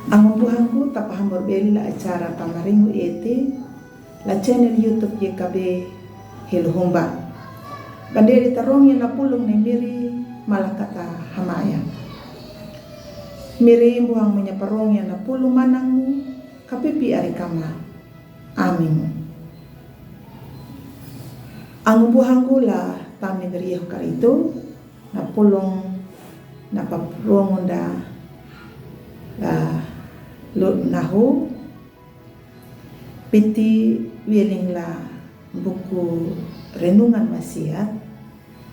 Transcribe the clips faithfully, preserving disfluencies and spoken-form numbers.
Ango buhangku, tapahambor beli la acara pamaringu ete la channel YouTube Y K B Hiluhumba. Bandeli tarong ya na pulung ni miri malakata hamaya. Miri buhang munya parong ya na pulung manangu kapipi ari kama. Amin. Ango buhangku, la tamni beriah karitu na pulung na paprong unda la lut nahu piti wieling la buku renungan wasiat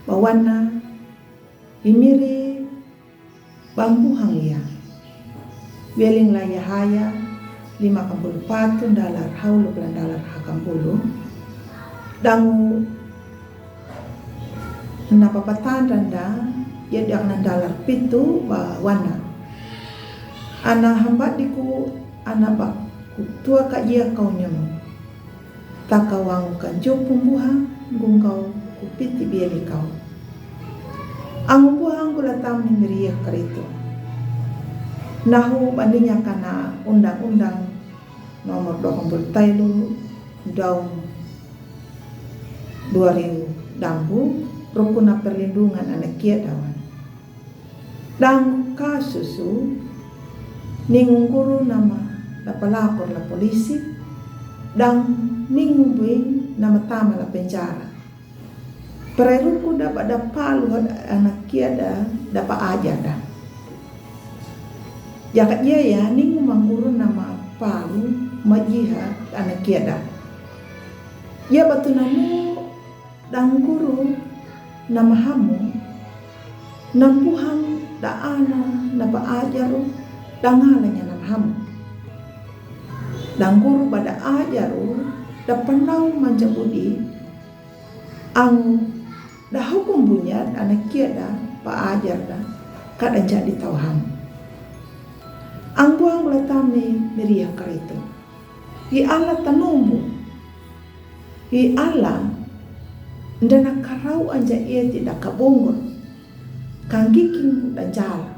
bawana imiri bambuhang ya. Wieling la Yahaya lima kampulu patu dalar hau luplan dalar hakampulu. Dangu na papatanda da ya diak na dalar pitu bawana. Ana hambat diku ana baku tua ka ia kau nyamu. Taka wangu ka jopu buha gunggau ku piti bieli kau. Ango buhangku, la tamni meriah karitu. Nahu bandinya kana undang-undang nomor dua kampulu tailu daun dua ribu dangu rukuna perlindungan anak kia dawan. Dang kasusu ningu guru nama da palapor la polisi, dang ningu buing nama tama la penjara. Pereruku da bada palu had anak kia da da pa aja da. Jaka jia ya ningu mangguru nama palu majiha anak kia da. Ya batu nanu Dangguru nama hamu, nambuhang da ana na ba ajaru, dangalanya nama hamu. Dangguru ba da ajaru da panau manja budi, angu da hukum bunyat anak kia da ba ajar da kada jadi tau hamu. Angbuhang la tamni miriah karitu. Hi Allah tanumbu. Hi Allah ndena karau anja eti da kabungur. Kangiking da jala.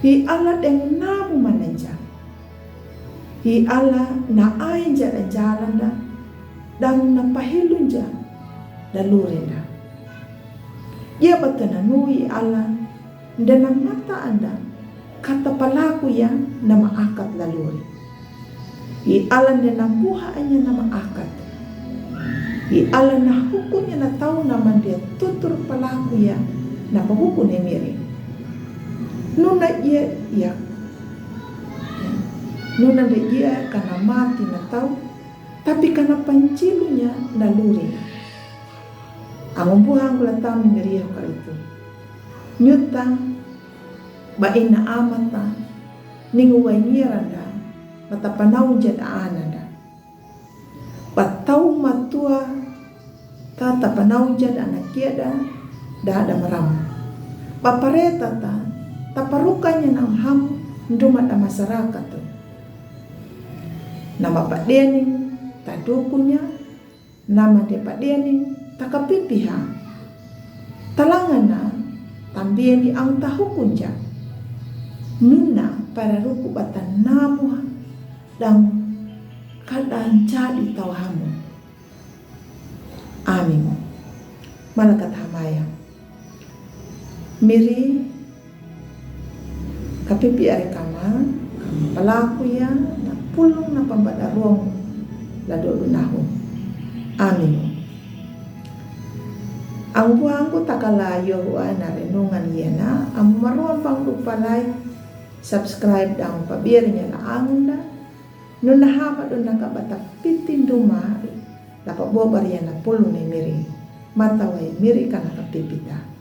Hi Allah deng nabu manenja. Hi Allah na ainja da jalanda. Dang na pahilunja da lurinda. Ia batana nui Allah. Ndena mata anda kata palaku ya nama akat laluri. Hi Allah ndena buha anya nama akat. Hi Allah na hukunya na tau nama ndia tutur palaku ya na pahuku ne miri. Nuna ia ia. Nuna ndia ia kana mati na tau, tapi kana pancilunya na luri. Angumbuhang gula tau ni miriah karitu. Nyuta ba ina amata, ningu waingira da, ba tapanau jada ana da. Ba tau matua ta tapanau jada ana kia da, da da maram. Ba pareta ta, taparukanya nam ham, nduma da masyarakat tu. Nama padening, tadukunya, nama de padening, takapipiha. Talangana, tambieni ang tahukunja. Nuna para ruku bata namuha, dang kada jadi tau hamu. Amin. Malakat hamaya. Miri, kapipi ari kama, kama palaku ya, na pulung na pambat aruang, la dulu nahu. Amin. Angbuhang ku takala yohua na renungan ya na, amu maruang pang lupa like, subscribe dang pabirnya na angunda, nuna hama dun na kabata piti nduma, la pabobar ya na pulung ni miri, mata wai miri kana kapipita.